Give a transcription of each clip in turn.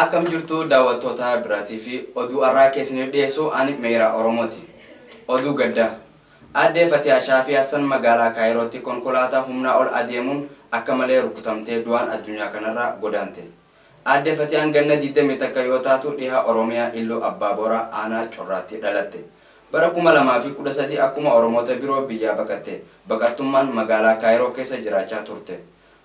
Akkam jirtu daawwattoota biraatii fi oduu har'aa keessaniif dhiyeessu ani Meeraa Oromooti. Oduu gaddaa. Aaddee Fatiyaa Shaafii Hassan magaalaa Kaayirootti konkolaataa humnaa ol adeemuun akka malee rukutamtee du'aan addunyaa kanarraa godaante. Aaddee Fatiyaan ganna 21 yoo taatu dhiha Oromiyaa Illuu Abbaa Booraa aanaa Corraatti dhalatte. Bara 2013 akkuma Oromoota biroo biyyaa baqatte. Baqattummaan magaalaa Kaayiroo keessa jiraachaa turte.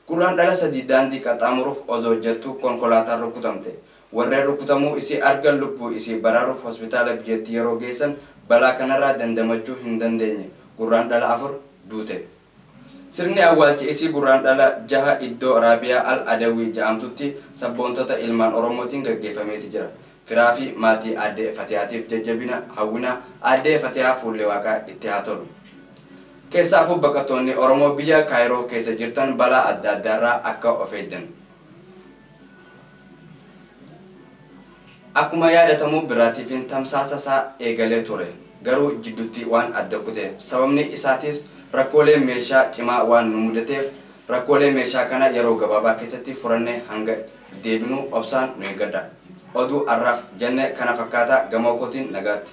Gurraandhala 3 daandii qaxxaamuruuf osoo jettu konkolaataan rukutamte. Warreen rukutamuu isii argan lubbuu isii baraaruuf hospitaala biyyattii yeroo geessan balaa kanarraa dandamachuu hin dandeenye. Gurraandhala 4 duute. Sirni awwaalcha isii Gurraandhala 6 iddoo Raabiyaa Al Adawii ja'amtutti sabboontota ilmaan Oromootiin gaggeeffameeti jira. Firaa fi maatii Aaddee Fatiyaatiif jajjabina hawwina. Aaddee Fatiyaa fuulli Waaqaa itti haa tolu. Keessaafuu baqattoonni Oromoo biyya Kaayiroo keessa jirtan balaa adda addaarraa akka of eegdan. Akkuma yaadatamu Birraatiifiin tamsaasa isaa eegalee ture. Garuu jiddutti waan adda kuteef. Sababni isaatiis rakkoolee meeshaa cimaa waan nu mudateef rakkoolee meeshaa kana yeroo gabaabaa keessatti furannee hanga deebinu obsaan nu eeggadha. Oduu arraaf jenne kana fakkaata gamoo kootiin nagaatti.